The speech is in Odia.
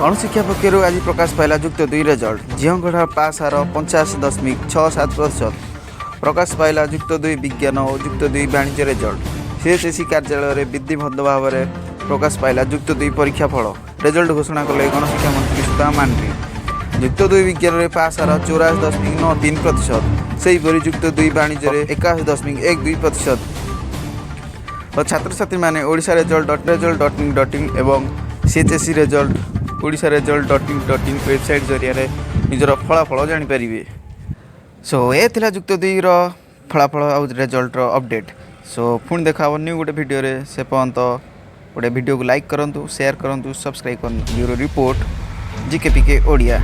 ଗଣଶିକ୍ଷା ପକ୍ଷରୁ ଆଜି ପ୍ରକାଶ ପାଇଲା ଯୁକ୍ତ ଦୁଇ ରେଜଲ୍ଟ। ଝିଅଙ୍କଠାରୁ ପାସ୍ ହାର 85.67%। ପ୍ରକାଶ ପାଇଲା ଯୁକ୍ତ ଦୁଇ ବିଜ୍ଞାନ ଓ ଯୁକ୍ତ ଦୁଇ ବାଣିଜ୍ୟ ରେଜଲ୍ଟ। ସିଏଚ୍ଏସ୍ଇ କାର୍ଯ୍ୟାଳୟରେ ବିଧିବଦ୍ଧ ଭାବରେ ପ୍ରକାଶ ପାଇଲା ଯୁକ୍ତ ଦୁଇ ପରୀକ୍ଷା ଫଳ। ରେଜଲ୍ଟ ଘୋଷଣା କଲେ ଗଣଶିକ୍ଷା ମନ୍ତ୍ରୀ ସୁଦାମ ମାର୍ଣ୍ଡି। ଯୁକ୍ତ ଦୁଇ ବିଜ୍ଞାନରେ ପାସ୍ ହାର 84.93%। ସେହିପରି ଯୁକ୍ତ ଦୁଇ ବାଣିଜ୍ୟରେ 81.12%। ଓ ଛାତ୍ରଛାତ୍ରୀମାନେ Odisha result dot result dot in dot in ଏବଂ CHSE result Odisha result dot in dot in website ଜରିଆରେ ନିଜର ଫଳାଫଳ ଜାଣିପାରିବେ। ସୋ ଏ ଥିଲା ଯୁକ୍ତ ଦୁଇର ଫଳାଫଳ ଆଉ ରେଜଲ୍ଟର ଅପଡ଼େଟ୍। ସୋ ପୁଣି ଦେଖା ହେବ ନ୍ୟୁ ଗୋଟେ ଭିଡ଼ିଓରେ। ସେ ପର୍ଯ୍ୟନ୍ତ ଗୋଟେ ଭିଡ଼ିଓକୁ ଲାଇକ୍ କରନ୍ତୁ, ସେୟାର କରନ୍ତୁ, ସବସ୍କ୍ରାଇବ୍ କରନ୍ତୁ। Bureau report, GKPK Odia.